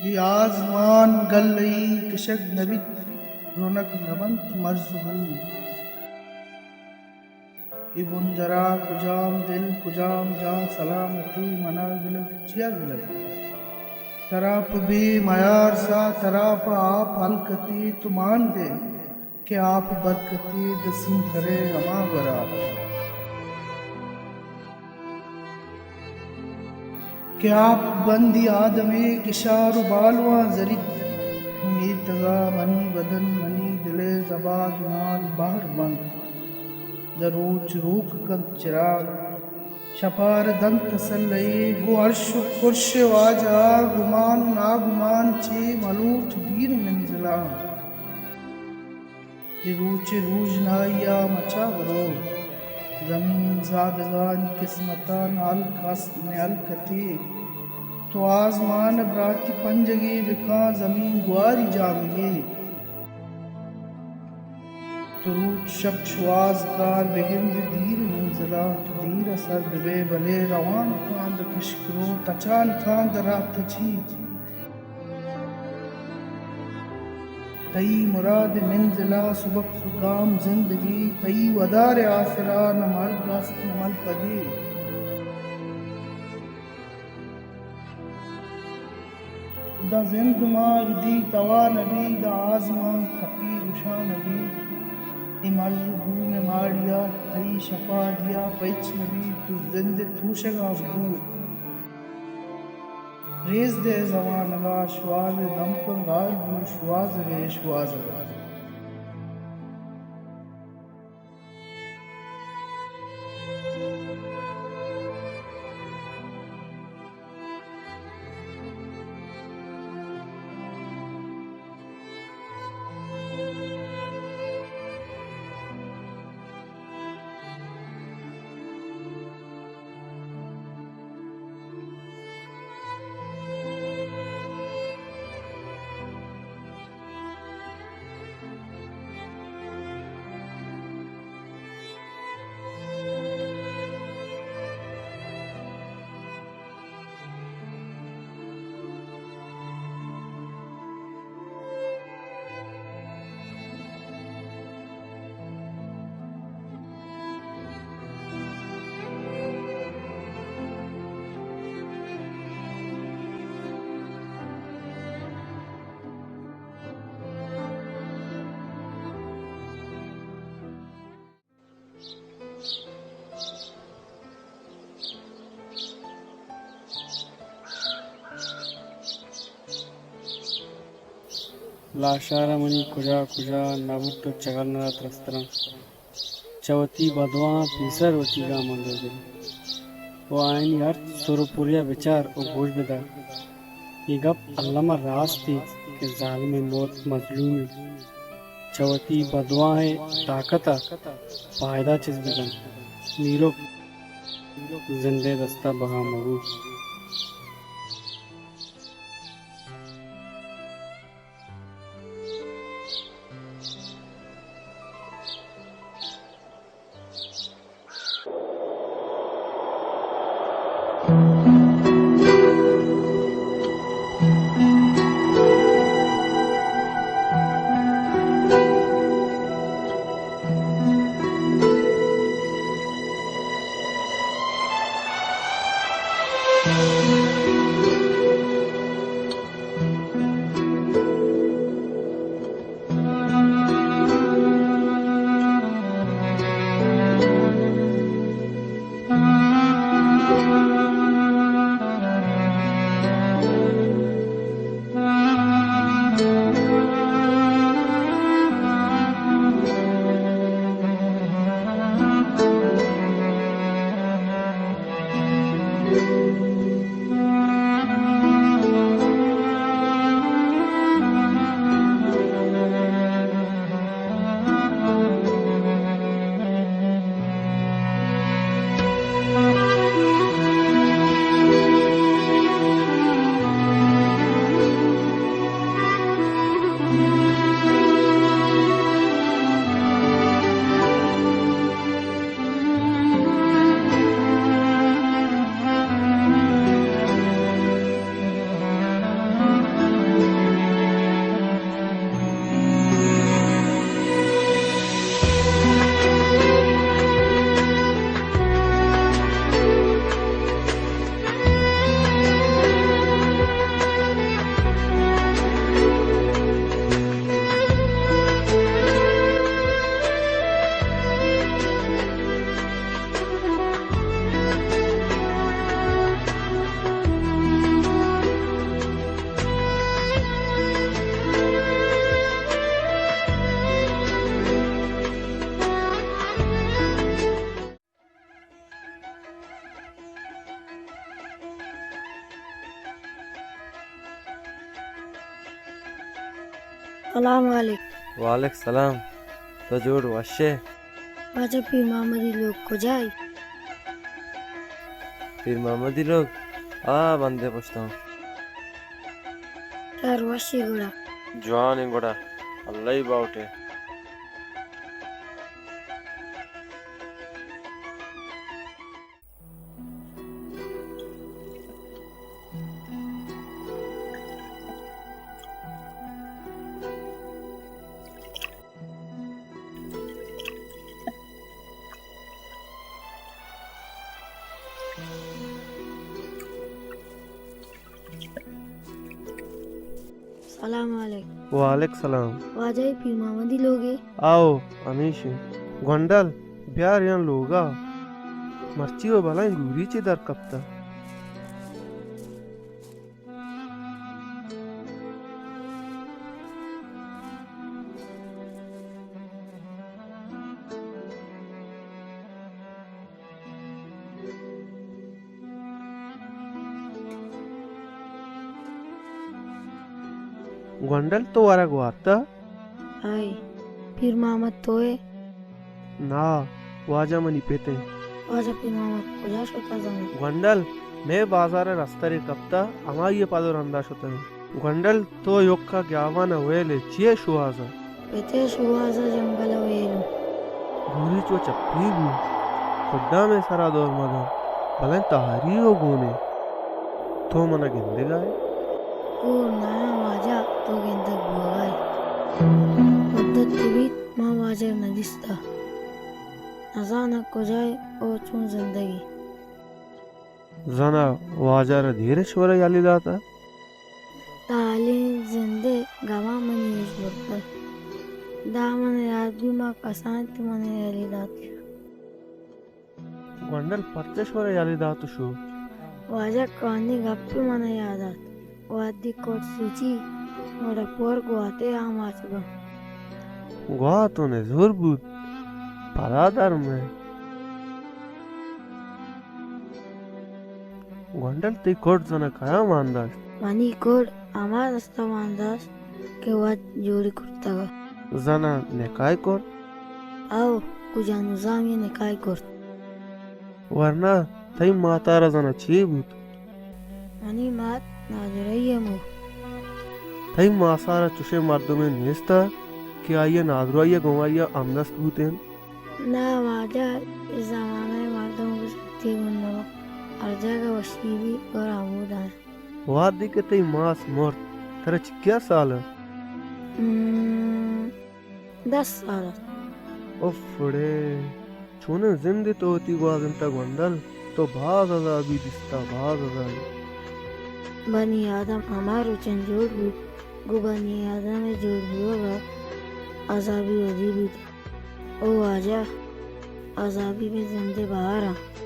اے آزمان گلئی کشگ نہ بیت، رونگ نہ بنت مرز و بوم۔ اے بندرا کجام دل، کجام جان سلامتی، منا گلگ چیا گلگ؟ ترا پہ بے میار سا، ترا پہ آپ ہلکتی، تو مان دے کہ آپ برکتی دسیم کرے ہما گرا۔ کہ آپ بندی آدمے گشار و بالواں زریت۔ میتگا منی بدن، منی دلے زباد مال بہر بنت۔ داں روچ روک کنت چراگ، شپار دنت تسلئی، گوں عرش و فرش واجہا گمان و ناگمان چے ملوٹ دیر منزلاں۔ اے روچ ءِ روژنائی ءَ مچا برو۔ زمین زادگانی قسمت ءَ نہ ہلک است نہ ہلکتے۔ تو آزمان ءَ براتی پنجگے بکن، زمین گواری جامگے۔ تو روچ شپ شوہاز کار، بگند دیر منزلاں۔ تو دیر ءَ سر ببئے بلے روان کاں داں کشک رو، تچان کاں داں راہ تچی۔ تئی مراد منزل ءَ سبک گام زندگی، تئی ودار ءِ آسرا نہ مرگ است نہ ملپدی۔ داں زند ماگ دی توا نہ بی، داں آزمان کپی گشا نہ بی۔ اے مرز ءُ بوم ءِ ماڑی ءَ تئی شپادی ءَ پچ نہ بی، تو زند ءِ توشگ ءَ بو۔ ریز دئے زمانگ ءَ شوہاز ءِ دمکاں گار بو، شوہازگ ءِ شوہازگ ءَ۔ لاشار ءَ منی کجا کجا نہ بوت ءُ چگل نہ دات رستراں۔ چہ وتی بدواہاں پیسر وتی گاماں دور دئے ءُ آیانی ہرچ سر ءُ پریا بچار ءُ گوش بدار۔ اے گپ الم ءَ راستے کہ ظالمیں موت مظلومے چہ وتی بدواہ ءِ تاکت ءَ پائدہ چست بہ کنت۔ میرک زند ءِ دست ءَ بہا مہ بوت۔ سلام علیک۔ وعلیک سلام۔ تو جوڑ وش ئے؟ واجہ، پیر محمدی لوگ کجا اِنت؟ پیر محمدی لوگ؟ آ بندے پشتاں۔ شر وش ئے گڑا۔ جوان ایں گڑا۔ اللہ ءِ باہوٹ ئے۔ سلام علیک۔ وعلیک سلام۔ واجہ، اے پیر محمدی لوگ اِنت؟ آؤ، ہمیش اِنت۔ گونڈل، بیار اے لوگ ءَ۔ مرچی وَ بلائیں گوریچے در کپتہ۔ گونڈل، تو ورگ وارتہ؟ ہائے، پیر محمد تو ئے؟ نا، واجہ منی پت اِنت۔ واجہ، پیر محمد کجا شتہ زانئے؟ گونڈل، مئے بازار ءَ رسترے کپتہ، ہمائی ءِ پد ءُ رندا شتگ۔ گونڈل، تو ایوک ءَ گیابان ءَ ویل ئے، چی ئے شوہاز ءَ؟ پت ءِ شوہاز ءَ جنگل ءَ ویل اوں۔ گوریچ وَ چپی بوت۔ کڈا مئے سرا دور مداں، بلئیں تہاری وَ گون اِنت۔ تو من ءَ گندگ ءَ ئے؟ او ناں واجہ، تو گندگ بوگ ءَ ئے۔ مدتے بیت ما واجہ ءَ نہ دیستہ۔ نزاناں کجا ئے ءُ چون زندگ ئے۔ زانا، واجہ ءَ را دیر اِش ورا یلہ داتہ؟ تالیں زند ءِ گماں منی اِش برتہ۔ داں من ءَ یات بیت، ما کسان اِت، من ءَ یلہ دات۔ گونڈل، پرچا اِش ورا یلہ دات ءُ شو؟ واجہ، کوہنیں گپے من ءَ یات آت۔ وہدے کڈ سوچی، گڑا پر گواتے آماچ بنت۔ گوات ءُ نزور بوت، پدا در مئے۔ گونڈل، تئی کڈ زانا کیا مان داشت؟ منی کڈ ہما دستا مان داشت کہ وت جوڑی کرتگ۔ زانا نکاح کرت؟ او، کجا نظامی نکاح کرت۔ ورنا تئی مات ءَ را زانا چے بوت؟ منی مات نادراہی ءَ مرت۔ تئی ماس ءَ را چشیں مردمے نیست کہ آئی ءِ نادراہی ءَ گوں آئی ءَ ہمدست بوتیں؟ نا واجہ، اے زمانہ ءِ مردم گوں سختی گون نہ بنت۔ ہر جاگہ وشی بیت، گڑا ہمودا انت۔ وہدے کہ تئی ماس مرت، ترا چکیا سال ات؟ ہم، دس سال ات۔ اف اڑے، چونیں زندے تو وتی گوازینتگ گونڈل، تو باز عذابی دیستہ، باز عذابی۔ بنی آدم ہما روچاں جوڑ بوت، گوں بنی آدم ءِ جوڑ بوگ ءَ عذابی ودی بوت۔ او واجہ، عذابی بے زند ءِ بہار انت،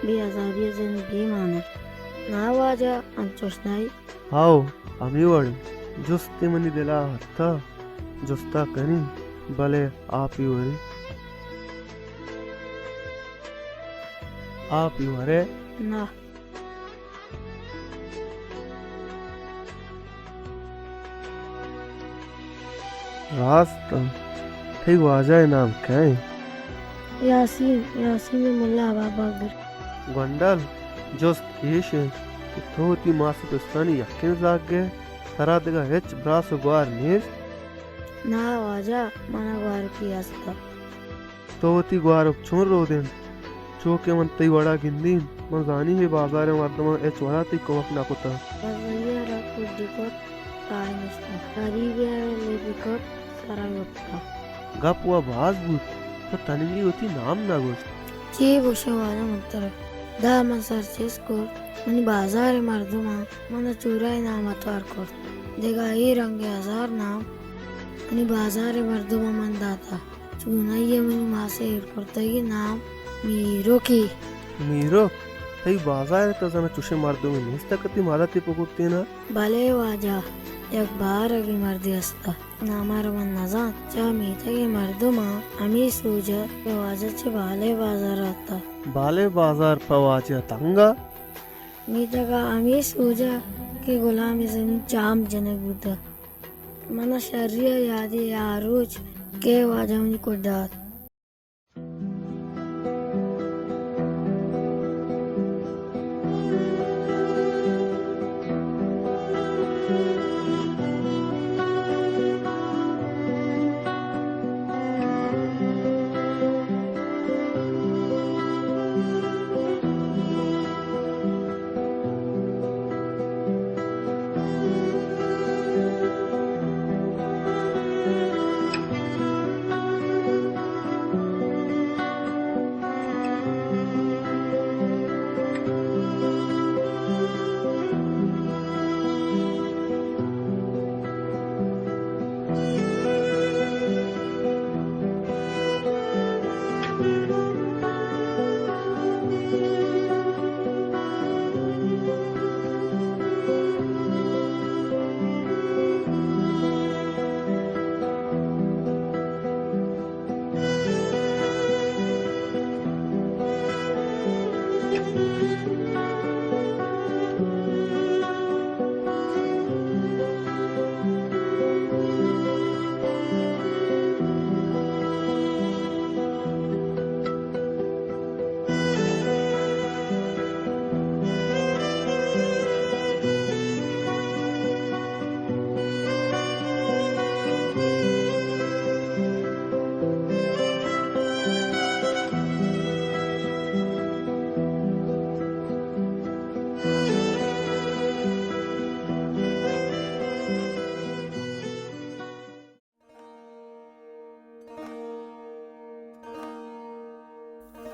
بے عذابی ءَ زند بے مان انت۔ نا واجہ، انچوش نہ انت۔ ہئو، ہمے وڑ انت۔ جستے منی دل ءَ اتکہ، جست ءَ کنیں، بلے آپی ورے۔ آپی ورے؟ نہ۔ راست انت۔ تئی واجہ ءِ نام کئے انت؟ یاسین، یاسین ملا بابا گر۔ گونڈل، جست ایش انت کہ تو وتی ماس ءُ پسانی یکیں زاگ ئے، ترا دگہ ہچ براس ءُ گوار نیست؟ نا واجہ، من ءَ گوارکے است۔ تو وتی گوارک چون رودینت؟ چو کہ من تئی وڑا گندیں، من زانیں اے بازار ءِ مردماں ہچ وڑا تئی کمک نہ کتگ۔ بزگے ءَ را کڈی کت، تاہ نشتہ۔ غریبے ءَ را لیبی کت، سرا گپتہ۔ گپ وا باز بوت، تو تنیگی وتی نام نہ گوشت۔ چے گوشاں واجہ من ترا؟ داں من سرچست کرت، منی بازار ءِ مردماں من ءَ چورائے نام ءَ توار کرت۔ دگہ اے رنگ ءِ ہزار نام منی بازار ءِ مردماں من داتہ۔ چونائی ءَ منی ماس ءِ ایر کرتگیں نام میروکے۔ میروک؟ تئی بازار ءَ تہ زاناں چوشیں مردمے نیست کہ تئی مدتے بکرتیناں؟ بلے واجہ، یک بارگیں مردے است ات، نام ءَ را من نزانت۔ چہ میتگ ءِ مردماں ہمے سوج ات کہ واجہ چہ بالے بازار ءَ اتہ۔ بالے بازار پہ واجہ ءَ تنگ ات؟ میتگ ءَ ہمے سوج ات کہ گلام ءِ زمین چام جنگ بوتہ۔ من ءَ شری ءَ یادے آ روچ کہ واجہ منی کڈ ات۔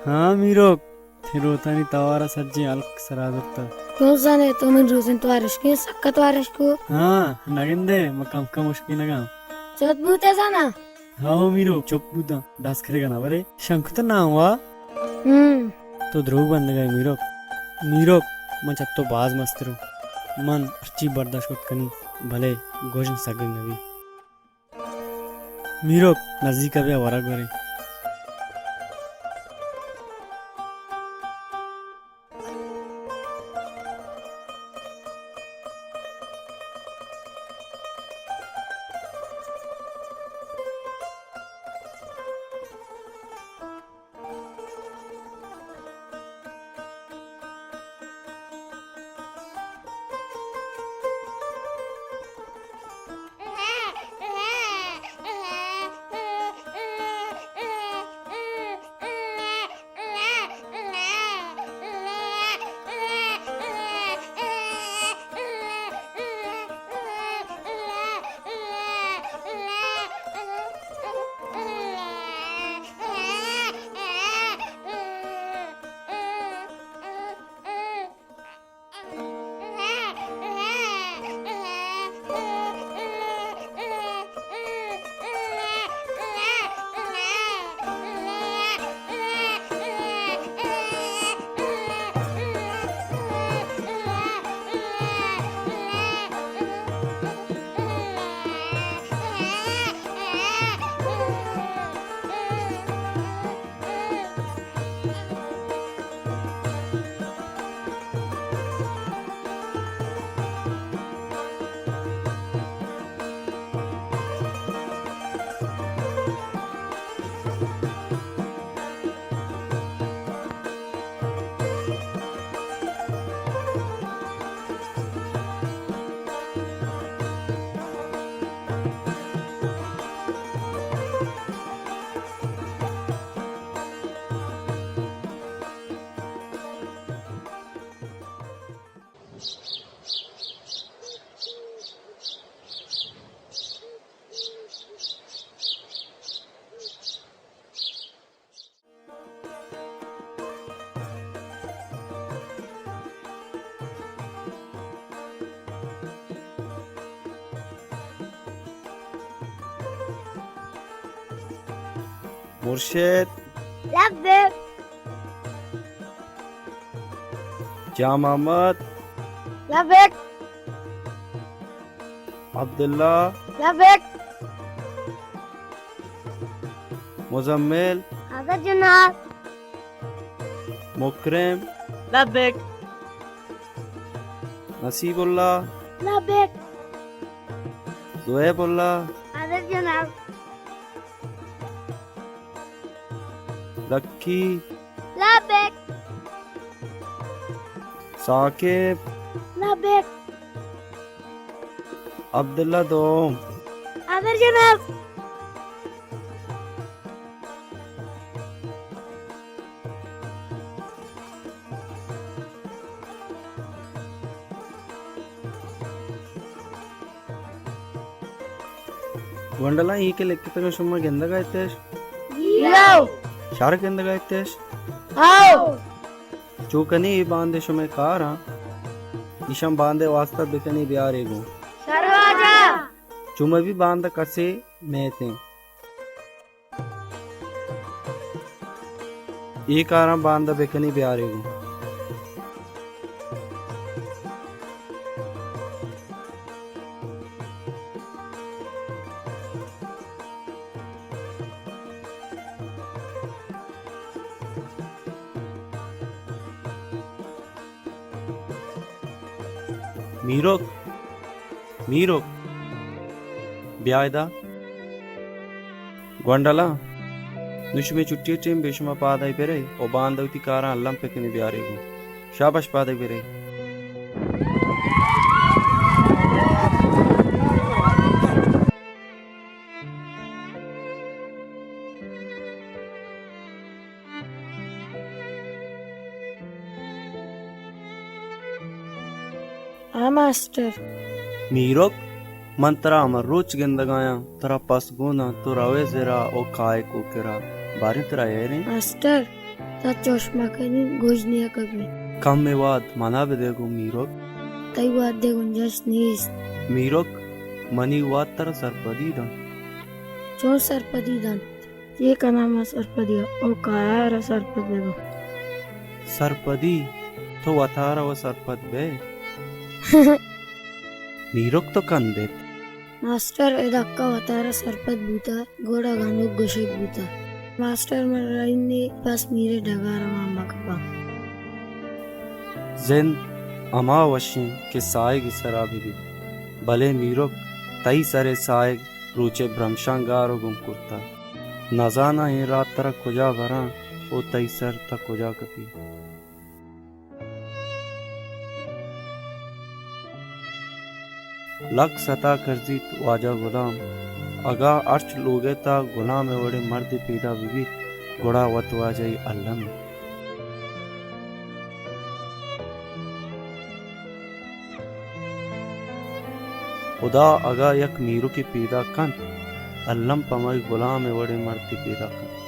ہاں میروک، تئی روتانی توار ءَ سجیں ہلک سرا زرتگ۔ چون زانے تو من روزیں توار اشکیں، سکت توار اشکو؟ ہاں، نگندے، من کم کم اشکنگاں۔ چت بوتے زانا؟ ہاں میروک، چپ بوتاں، ڈس کرگا نہ برے۔ شنکت نام وا؟ ہم۔ تو دروگ بندگا میروک۔ میروک، من چہ تو باز مستروں۔ من ہرچی برداشت کت کنی، بلے گژن سگگ نبی۔ میروک، نزیک ءَ بیا، ورگ وریں۔ مرشد۔ لبیک۔ جان محمد۔ لبیک۔ عبداللہ۔ لبیک۔ مزمل۔ حاضر جناب۔ مکرم۔ لبیک۔ نصیب اللہ۔ لبیک۔ زویب اللہ۔ حاضر جناب۔ لکی۔ لبیک۔ ثاقب۔ لبیک۔ عبداللہ دوم۔ حاضر جناب۔ گونڈلاں، اے کہ لکتگاں، شما گندگ ءَ اتش؟ جی ہو۔ شر گندگ ءَ اتش؟ ہو۔ چو کنی، اے باندے شمئے کاراں، ایشاں باندے واسطہ بکنی بیارے گوں۔ شر واجہ۔ چو مہ بی باندا کسے میتیں۔ اے کاراں باندا بکنی بیارے گوں۔ میرک، میرک، بیا ادا۔ گونڈلاں، نوں شمے چھٹی ءِ ٹیم بی، شما پاد آئی برئے ءُ باندا وتی کاراں الم پکنی بیارے گوں۔ شاباش، پاد آئی برئے۔ آ ماسٹر۔ میرک، من ترا ہمے روچ گندگ ءَ آں، ترا پس گون آں، تو روئے زرا ءُ کائے کوکرا، باریں ترا ہیریں۔ ماسٹر، ترا چوش مکنی گوش نیا کپی۔ کمے واد منا بدے گوں میرک۔ تئی واد ءِ گنجائش نیست۔ میرک، منی واد ترا سرپدی دنت۔ چون سرپدی دنت؟ چے کناں من سرپدی ءَ؟ او کائے ءَ را سرپد بہ باں۔ سرپدی؟ تو وتارا وَ سرپد بئے؟ میرک تو کندت۔ ماسٹر، اے دکا وتارا سرپد بوتہ، گڑا گنوک گوشگ بوتہ۔ ماسٹر، من رئینے پس میرے ڈگار ءَ مان مکپاں۔ زند ہما وشیں کہ ساہگے سرا بہ بیت، بلے میرک، تئی سرے ساہگ روچے برمشاں گار ءُ گم کرتہ۔ نزاناں اے رات ترا کجا براں ءُ تئی سر تاں کجا کپی۔ لک ستا کرزیت واجہ غلام، اگاں ہرچ لوگ ءِ تہا غلام ءِ وڑیں مردے پیدا بہ بیت، گڑا وت واجہی الم انت۔ ہدا اگاں یک میرکے پیداک کنت، الم پہ مئے غلام ءِ وڑیں مردے پیداک کنت۔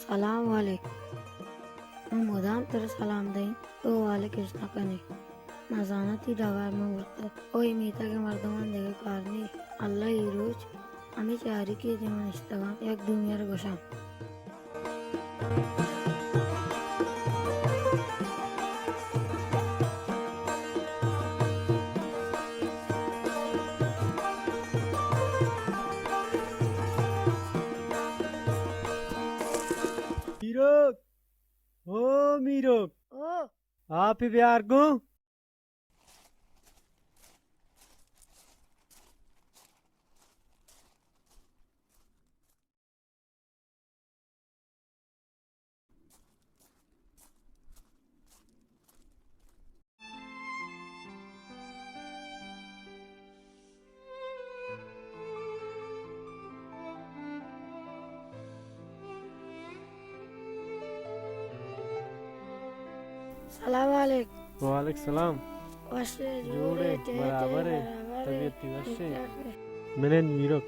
سلام علیک۔ من مدام ترا سلام دئیں، تو وعلیک اش نہ کنئے۔ نزاناں تئی ڈگار من برتہ۔ او اے میتگ ءِ مردماں دگہ کار نی۔ اللہ، اے روچ ہمے چاریکی ءِ دیما نشتگاں، یک دومی ءَ را گوشاں۔ میرک! او میرک! او! آپے بیار گوں۔ سلام علیک۔ وعلیک سلام۔ وش ئے؟ جوڑ ئے؟ جوڑ ئے؟ ٹھیک ئے؟ برابر ئے؟ برابر ئے؟ طبیعت تئی وش ئے؟ ٹھیک ٹھاک ئے؟ منند میرک۔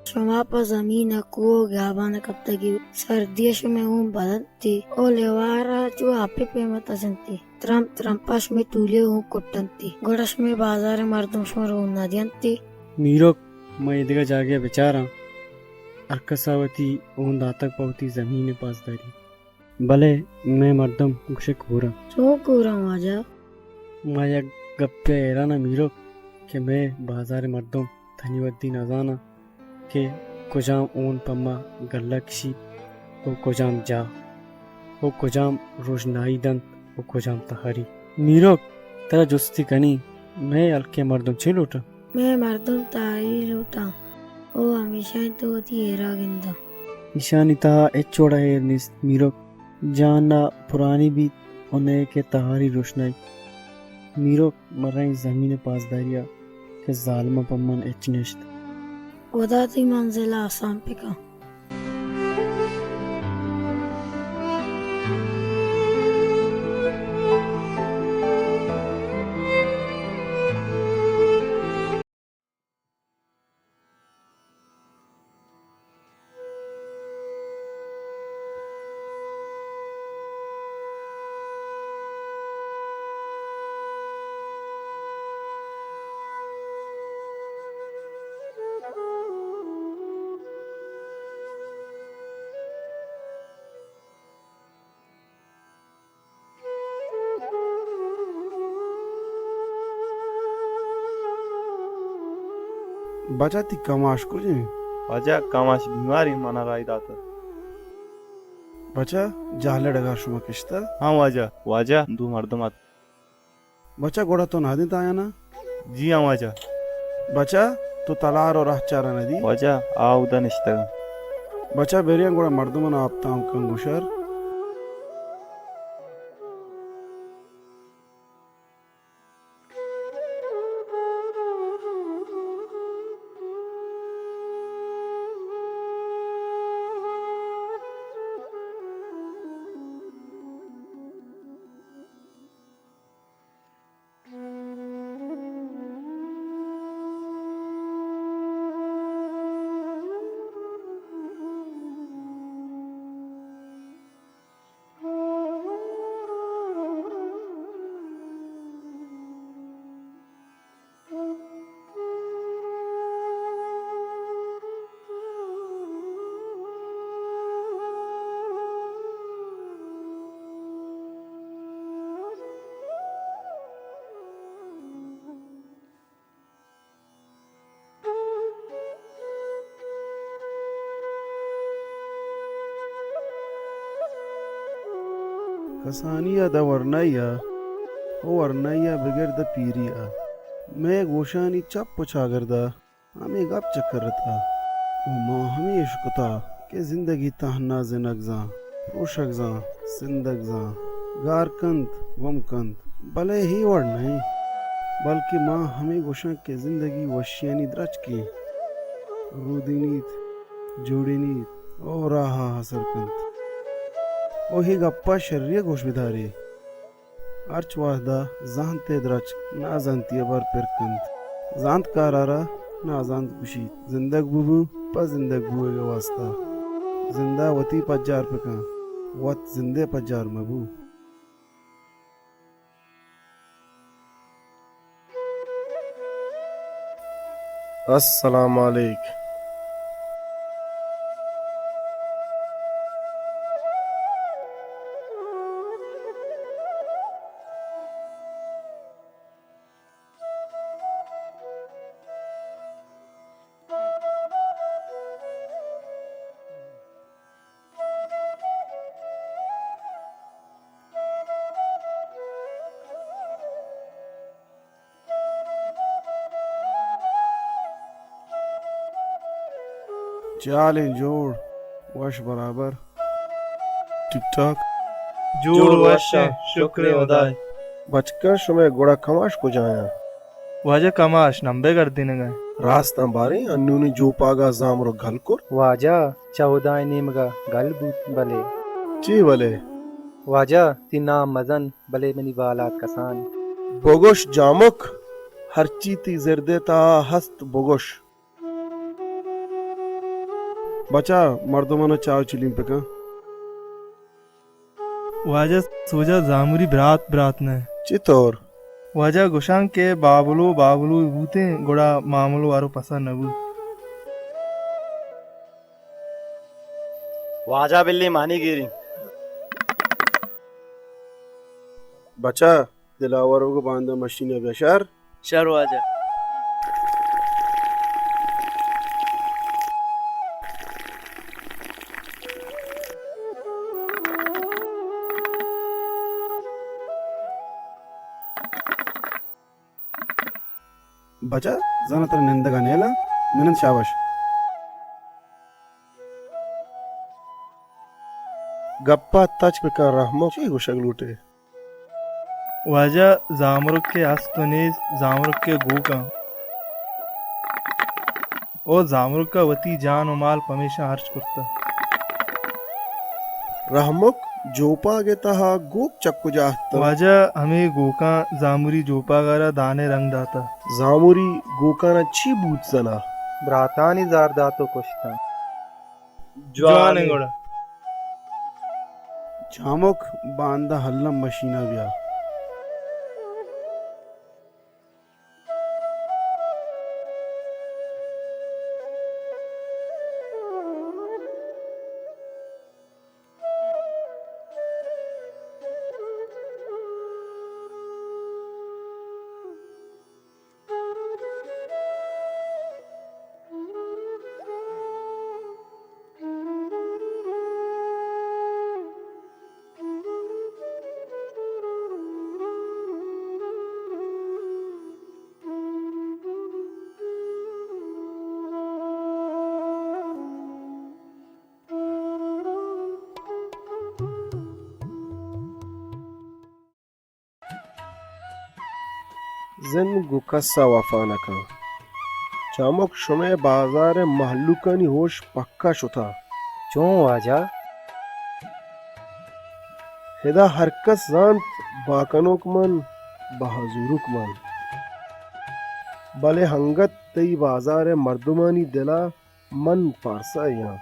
شما پہ زمین ءَ کوہ ءُ گیابان ءَ کپتگ ئے، سردی ءَ شمئے ہون بدنت ئے ءُ لیوار ءَ چو آپ ءِ پیما تچنت ئے۔ ترمپ ترمپ ءَ شمئے تولی ءِ ہون کٹنت ئے، گڑا شمئے بازار ءِ مردم شمارا ہون نہ دینت ئے۔ میرک، من ایدگہ جاگہے ءَ بچاراں، ہرکس ءَ وتی ہون داتگ پہ وتی زمین ءِ پاسداری۔ بلے مئے مردم گوشئے کور انت۔ چون کور انت واجہ؟ ما یک گپے ءَ حیران آں میرک کہ مئے بازار ءِ مردم تنی وھدی نہ زاناں کہ کجام ہون پہ ما گلہ کشیت ءُ کجام جاہ ءُ کجام روژنائی دنت ءُ کجام تہاری۔ میرک، ترا جستے کنیں، مئے ہلک ءِ مردم چے لوٹاں؟ مئے مردم تہاری لوٹاں ءُ ہمیشانی تہ ءَ وتی ہیرا گنداں۔ ایشانی تہا ہچ وڑ ءَ ہیر نیست میرک۔ جان نہ پرانی بیت ءُ نئیکہ تہاری روشنائی۔ میرک، من رئیں زمین ءِ پاسداری ءَ کہ زالماں پہ من ہچ نیست۔ ہدا تئی منزل ءَ آسان بکن۔ بچا، تئی کماش کج انت؟ واجہ، کماش بیمار انت، منا راہی داتہ۔ بچا، جہل ءِ ڈگار شما کشتہ؟ ہاں واجہ، واجہ، دو مردم ات۔ بچا، گڑا تو نادینت آیانا؟ جی ہاں واجہ۔ بچا، تو تلار ءُ رہچارا ندی؟ واجہ، آ اودا نشتگاں۔ بچا، بریاں گڑا مردمانا آپ تام کن گوشار۔ کسانی ءَ داں ورنائی ءَ، او ورنائی ءَ بگر داں پیری ءَ۔ مئے گوشانی چپ ءُ چاگرد ءَ ہمے گپ چکر اتہ ءُ ما ہمے اشکتہ کہ زندگی تہنا زنگ زاں، پروشگ زاں، سندگ زاں، گار کنت، گم کنت، بلے اے وڑ نہ انت، بلکہ ما ہمے گوشاں کہ زندگی وشیانی درچکے، رودینیت، جوڑینیت ءُ راہ ءَ سر کنت۔ ءُ اے گپ ءَ شری ءَ گوش بدارے۔ ہرچ وہد ءَ زانت ءِ درچک نازانتی ءَ بر پر کنت، زانتکار ءَ را نازانت گوشیت۔ زندگ ببو پہ زندگ بوئگ ءِ واستا۔ زند ءَ وتی پجار بکن، وت زند ءِ پجار مبو۔ السلام علیک۔ چے حال ایں؟ جوڑ، وش، برابر؟ ٹھیک ٹھاک۔ جوڑ وش ایں، شکر ہدائے۔ بچکاں، شمئے گڑا کماش کجایاں؟ واجہ، کماش نمبے گردینگا۔ راستاں باریں، انونی جوپاگا زامرک گل کرت۔ واجہ، چہ ہدائے نیمگا گل بوت، بلے۔ چی بلے؟ واجہ، تئی نام مزن، بلے منی بالاد کسان۔ بگوش جامک، ہرچی تئی زردے تہا ہست، بگوش۔ بچا، مردمانا چاہ و چلیم بکن۔ واجہ، سوجا زامری برات برات نہ۔ چطور؟ واجہ، گوشاں کہ بابلو بابلو بوتیں، گڑا ماملو آرو پسند نہ بوت۔ واجہ، بلی مانی گیری۔ بچا، دلاور بگو، باندا مشین ء بیا شر۔ شر واجہ۔ بچا، زانا ترا نندگا نیلا، منند شاباش۔ گپا تچ بکن رحمک، چی گوشگ لوٹے؟ واجہ، زامرک ء ہست و نیست، زامرک ء گوکاں۔ او زامرک ء وتی جان و مال پمیشاں ہرچ کرتہ۔ رحمک، جوپاگ ء تہا گوک چہ کجا اتنت؟ واجہ، ہمے گوکاں زامری جوپاگ ء را دانے رنگ داتہ۔ زامری گوکانا چی بوت زنا؟ براتانی زار دات و کشتاں۔ جوانیں گڑا۔ چامک، باندا ہلم مشینا بیا۔ زند گوں کس ء وفا نہ کن۔ چامک، شمئے بازار ء مہلوکانی ہوش پکا شتہ۔ چون واجہ؟ ادا ہرکس زانت، بہا کنوک من، بہا زوروک من۔ بلے انگت تئی بازار ء مردمانی دل ء من پارسائی آں۔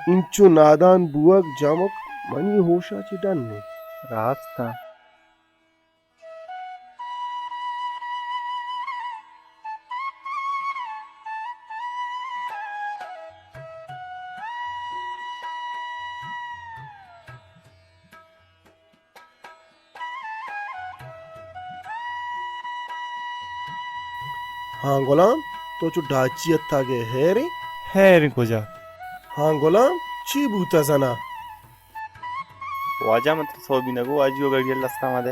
انچو نادان بوگ جامک منی ہوش ء چہ ڈن انت۔ راست آں۔ ہاں غلام، تو چو ڈاچی اتاگے، ہیرے؟ ہیرے کجا؟ ہاں غلام، چی بوتا زنا؟ واجہ من ترا سوبی نگو، واجو گڑیال دستا ما دے۔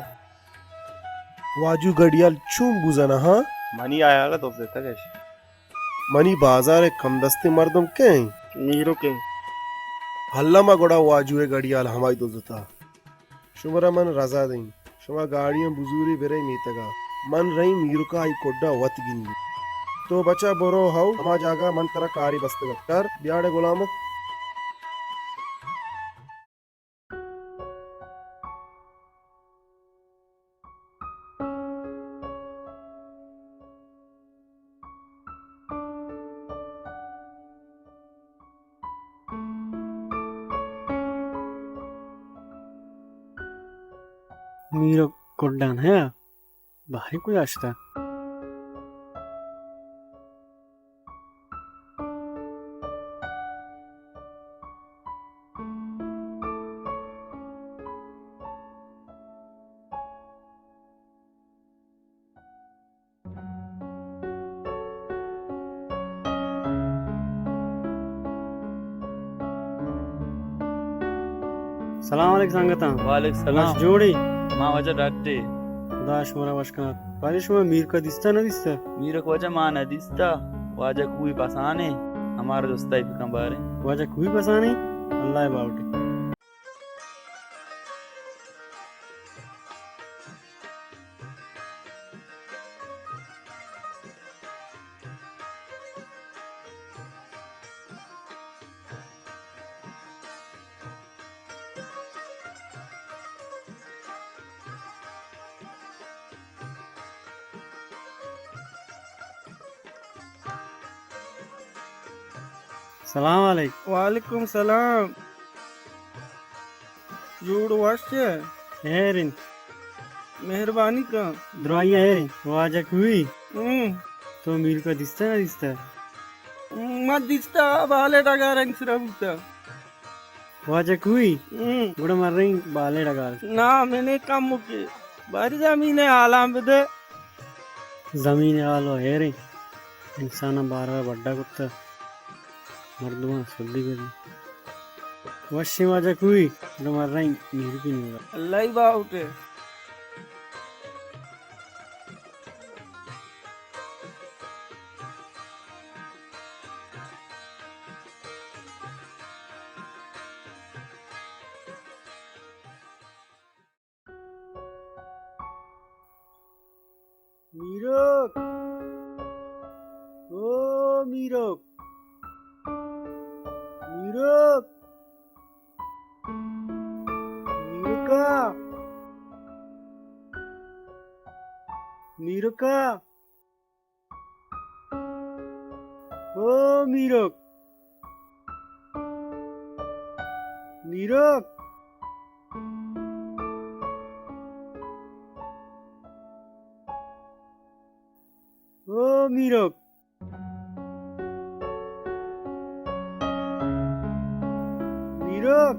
واجو گڑیال چون بو زنا ہاں؟ منی آیالا دزتگش۔ منی بازار ء کم دستیں مردم کئے انت؟ میرک انت۔ الما گڑا واجو ء گڑیال ہمائی دزتا۔ شمارا من رضا دئیں۔ شما گاڑیاں بزوری برئے میتگا۔ من رئیں میرکا آئی کڈا وت گندی۔ تو بچا برو ہو ہما جاگہ من ترا کاری بستگت۔ کر بیاڑے غلامک۔ میرک کڈان ہے، باریں کجا شتا؟ سلام علیکم سنگتاں۔ وعلیکم سلام۔ وش جوڑی؟ ما واجہ ڈاٹے۔ خدا شمارا وش کنات۔ واجہ شما میرکا دیستا نہ دیستا؟ میرک واجہ ما نہ دیستا۔ واجہ کوئی پسانے، ہمارا دوستائی بکن بارے۔ واجہ کوئی پسانے؟ اللہ باوٹی۔ سلام علیکم۔ وعلیکم سلام۔ جوڑ وش ئے؟ ہیر انت۔ مہربانی کن۔ درائی ہیر انت۔ واجہ کوئی؟ ہوں۔ تو میرکا دیستہ نہ دیستہ؟ ہوں، من دیستہ، بالے ڈگار انت سرا بوتہ۔ واجہ کوئی؟ ہوں۔ گڑا من رئیں بالے ڈگار۔ نا، منے کم مکے۔ باری زمین حالاں بدے۔ زمین حال و ہیریں۔ انساناں بارہ بڈا کتہ۔ مردماں سدی گری۔ وشیں واجہ کوئی؟ گڑا من رئیں میرکی نیورا۔ اللہ ہی باوٹے۔ میرک! او میرک! میرک! میرکا! میرکا! او میرک! میرک! او میرک! میرک!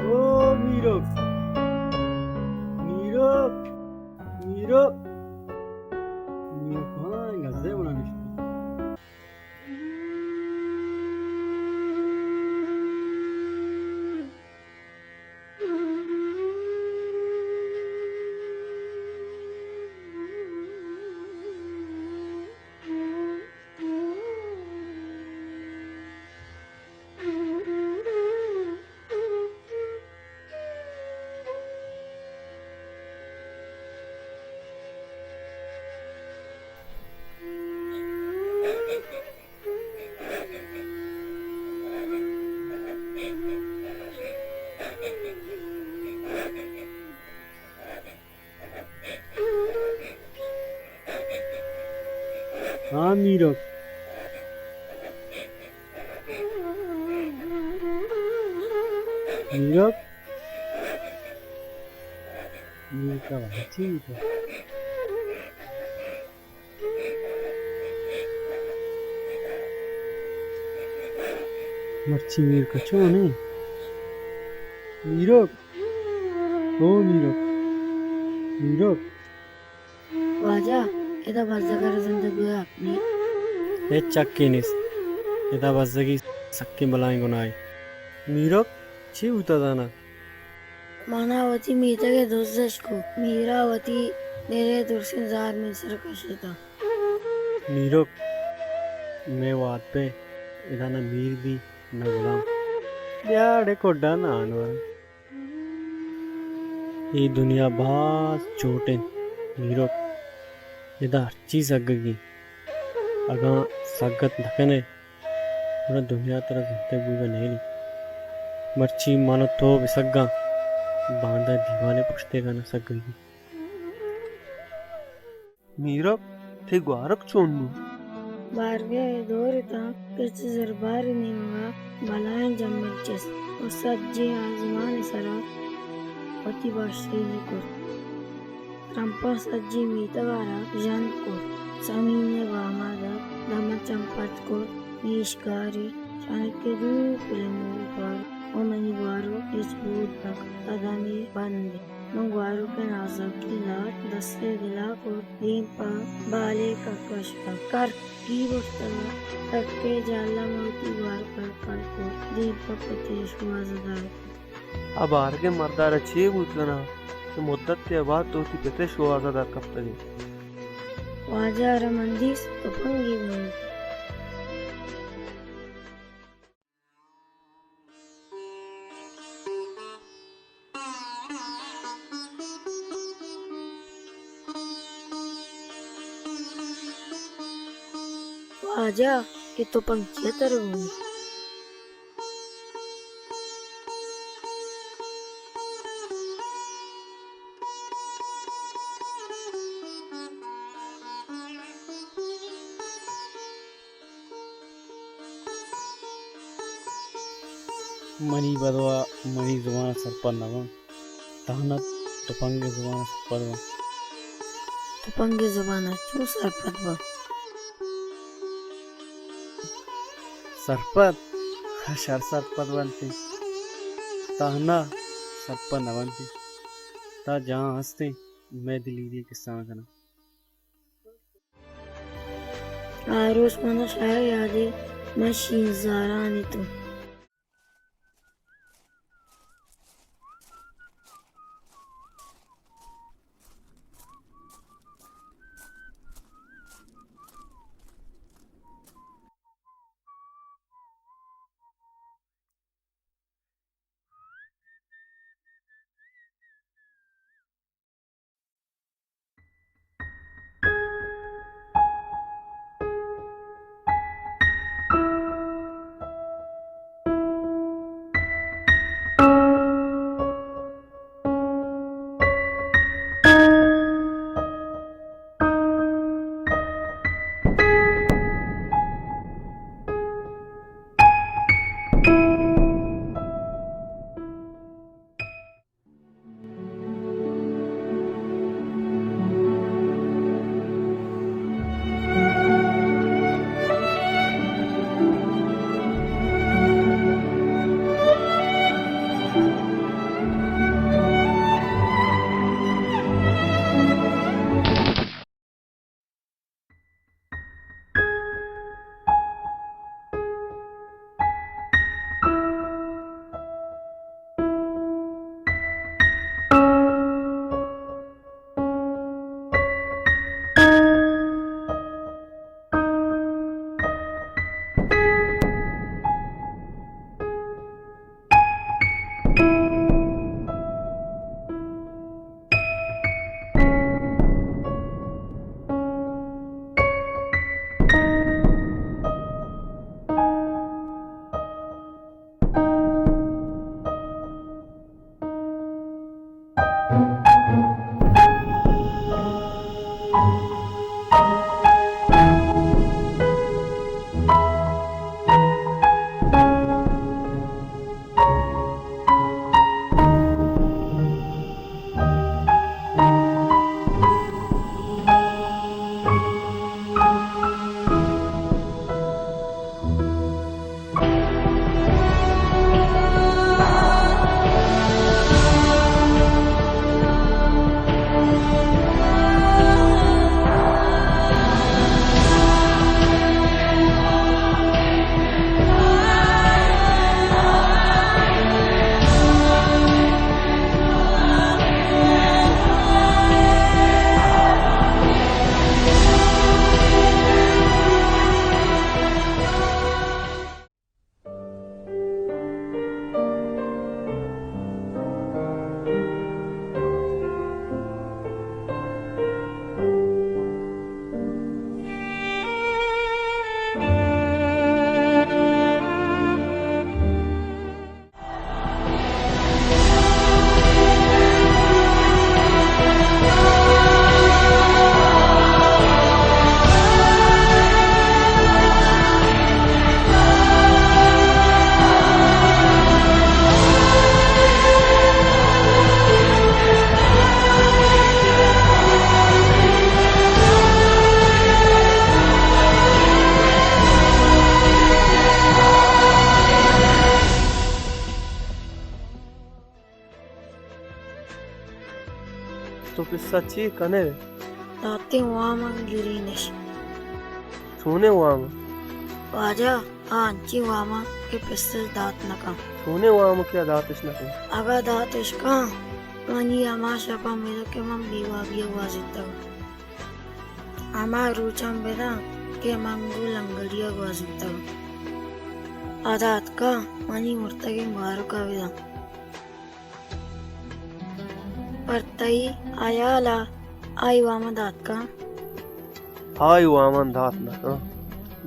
او میرک! میرک! میرک! میرک، ہاں، گزے بنا نشتی۔ ہاں میرک۔ میرک۔ میرک ءَ وتی چی بیتگ؟ مرچی میرک ءَ چون انت؟ میرک! او میرک! میرک! واجہ، ادا بزگ ءَ را زندگ بوگ ءِ حق نیست۔ ہچ حقے نیست۔ ادا بزگی سکیں بلائیں گناہے۔ میرک، چی بوتہ زاناں؟ منا وتی میتگ ءِ دز اش کت۔ میر ءَ وتی دل ءِ درسیں زہر منی سر ءَ کشتہ۔ میرک، مئے وہد پہ ادا نہ میر بی نہ غلام۔ بیا اڑے کڈا نان ور۔ اے دنیا باز چوٹ انت میرک، ادا ہرچی سگگی۔ اگاں سگت نہ کن ئے، گڑا دنیا ترا زندگ بوگ ءَ نیلی۔ مرچی من و تو بہ سگاں، باندا دیوان ءِ پشت ءَ گنا سگگی۔ میرک، تئی گوارک چون بوت؟ بارگاہ ءَ دور اتاں، کچ زربار ءِ نیمگ ءَ بلائیں جمبر چست و سجیں آزمان ءِ سرا وتی باشتیلی کرت۔ ترمپاں سجیں میتگ ءَ را ژند کرت۔ سمین ءِ بام ءَ دپ دماں چمپٹ کرت۔ نیشکاری چانکہ دو کلمہ بوت و منی گوارک ہچ بود نہ کنت۔ قدمے بند انت۔ من گوارک ءِ نازرکیں لاٹ دست ءِ دل ءَ کرت۔ دیم پہ بالے ککش اتنت۔ کرکی برتگ ات۔ کرک ءِ جہل ءَ من وتی گوارک ءَ را کڑ کرت۔ دیم پہ پت ءِ شوہاز ءَ در کپت۔ آ بارگیں مرد ءَ را چے بوت کناں کہ مدتے ءَ بعد تو وتی پت ءِ شوہاز ءَ در کپتگ ئے؟ واجہ ءَ را من دیست، تپنگے گون ات۔ واجہ، اے تپنگ چیا ترا گون انت؟ منی بدوا منی زبان سرپد نہ بنت، تہنا تپنگ ءِ زبان سرپد بنت۔ تپنگ ءِ زبان چون سرپد بنت؟ سرپد؟ شر سرپد بنت، تہنا سرپد نہ بنت۔ تا جہاں ہستیں، مئے دلیری کسہ کناں۔ آ روچ منا شاہ یادے، من شینزارانی تو۔ تو پسہ چے کن ئے؟ داتیں وام ءَ گرین اش۔ چونیں وام؟ واجہ، آ انچیں وام کہ پسہ دات نہ کن۔ چونیں وام کہ آ داتش نہ کن؟ اگاں داتش کن، منی ہما شپ ءَ ملک ءَ من بے وابی ءَ گوازینتگ۔ ہما روچاں بداں کہ من گوں لنگڑی ءَ گوازینتگ۔ آ دات کن، منی مرتگیں گوارک ءَ بداں۔ پر تئی ہیال ءَ آئی وام ءَ دات کن؟ آئی وام ءَ دات نہ کن،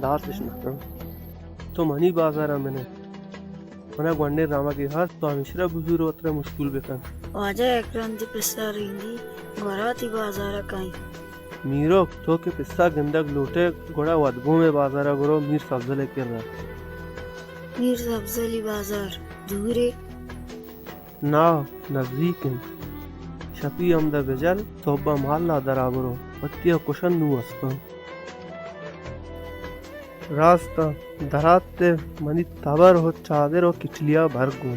داتش نہ کن۔ تو منی بازار ءَ من ئے۔ منا گونڈیں رمگے ہست، تو ہمیشرا بزور ءُ وترا مشکول بکن۔ واجہ، یک رندے پسہ رندی گورا تئی بازار ءَ کائیں۔ میرک، تو کہ پسہ گندگ لوٹ ئے، گڑا ودگوم ءِ بازار ءَ برو، میر سبزل ءِ کرا۔ میر سبزل ءِ بازار؟ دورے؟ نا، نزیک انت۔ شپی ہمدا بجل، سہبا مالا درا برو، وتی ء کشن نوں استاں۔ راست ء درات ء منی تبر ء چادر ء کٹلیا بر گوں۔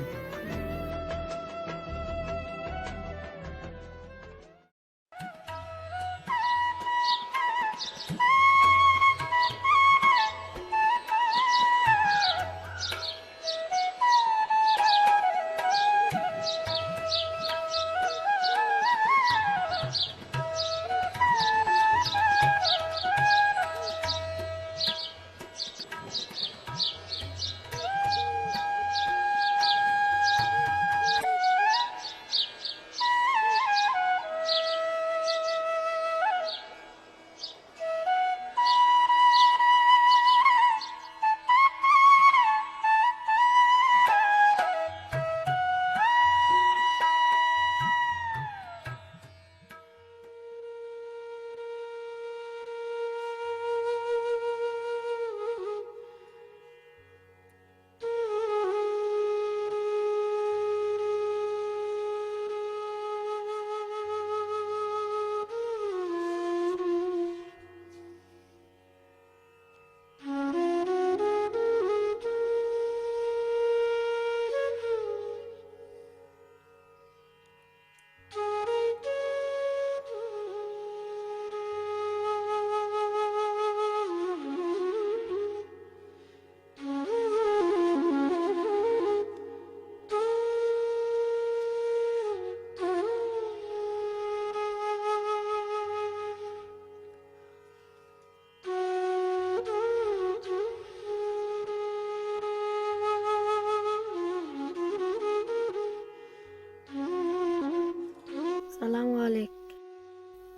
سلام علیک۔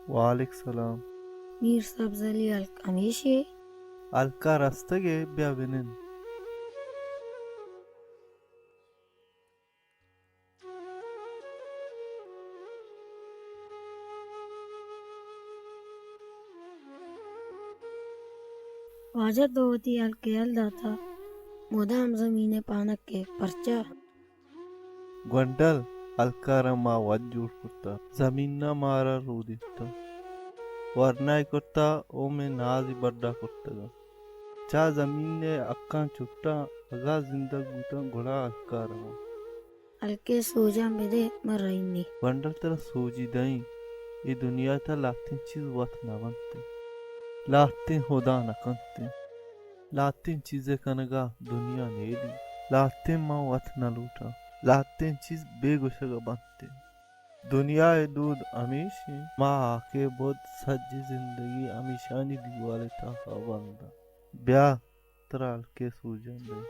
وعلیک سلام۔ میر سبز علی، ہلک ہمیشی؟ ہلکا رستگے، بیا بنند۔ واجہ، تو وتی ہلک ء یل داتہ، مدام زمین ء پانک ئے، پرچا؟ گونڈل، ہلکاراں ما وت جوڑ کرتہ، زمین ء مارا رودینتہ، ورنائے کرتہ، او مئے نازی بڈا کرتگاں۔ چا زمین ء حقاں چٹاں، اگاں زندگ بوتاں، گڑا ہلکاراں۔ ہلکے سوجاں بدے، من رئینی۔ گونڈل، ترا سوجی دئیں، اے دنیا ء تہا لہتیں چیز وت نہ بنت، لہتیں ہدا نہ کنت، لہتیں چیزے کنگا دنیا نیلی، لہتیں من وت نہ لوٹاں، لہتیں چیز بے گوشگا بنت۔ دنیا ء دود ہمیش انت، ما ہاکے بود سجی زندگی ہمیشانی دیوال ء تہا بند انت۔ بیا، ترا ہلکے سوجاں دئیں۔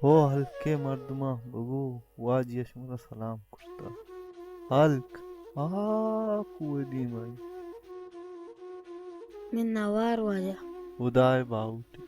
ہو ہلکے مردماں، بگو واجہ ء شمارا سلام کرتہ۔ ہلک، آ کوہ دیمائی۔ منتوار واجہ۔ ہدائے باہوٹی۔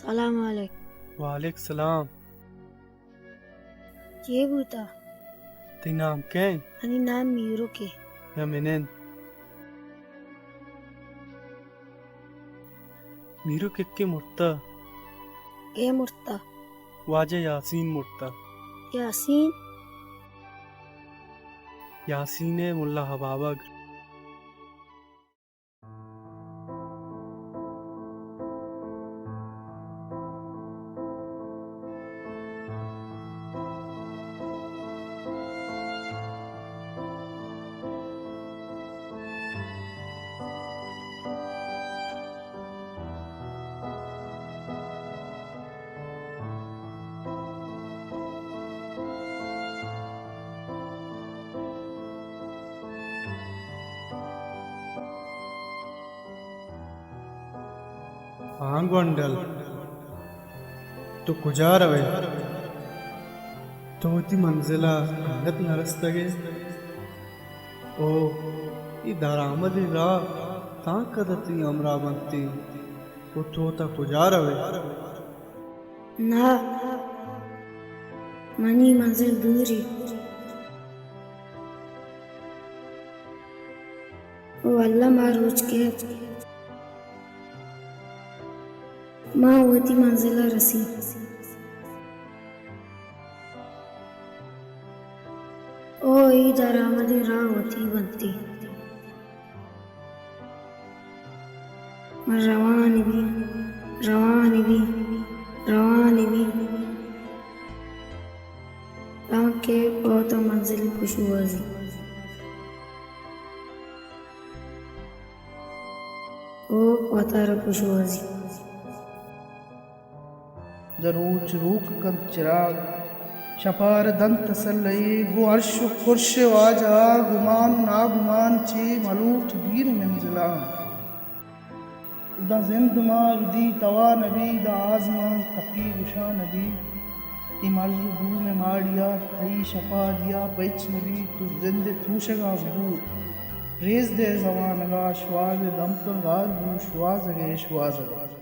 سلام علیک۔ وعلیک سلام۔ چے بوتا؟ تئی نام کئے؟ منی نام میروکے۔ یا منند۔ میروک، یکے مرتا۔ کئے مرتا؟ واجہ یاسین مرتا۔ یاسین؟ یاسین ء ملا ہبابگ۔ ہاں گونڈل، تو کجا روئے؟ تو وتی منزل ءَ انگت نہ رستگ ئے؟ او اے درآمدیں راہ تاں کد ءَ تئی ہمراہ بنت انت؟ او تو تاں کجا روئے؟ ناں، منی منزل دور انت۔ او الم ءَ روچ کئیت، ما وتی منزل ءَ رسیں۔ او اے درآمدیں راہ وتی بنت انت۔ من روان بی، روان بی، روان بی، تانکہ پہ وتا منزل پشوازی۔ او وتارا پشوازی۔ داں روچ روک کنت چراگ، شپار دنت تسلہ ئے، گوں عرش و فرش واجہ ءَ گمان و ناگمان چے ملوٹ دیر منزلاں۔ داں زند ماں ردی توا نبی، داں آزمان تپی گشا نبی۔ اے مرز و بوم ءِ ماڑی ءَ تئی شپادی ءَ پچ نبی، تو زند ءِ توشگاں بزور۔ ریز دئے زمانگ ءَ شواز ءِ دمکاں گار بو، شوازگ ءِ شوازگ ءَ۔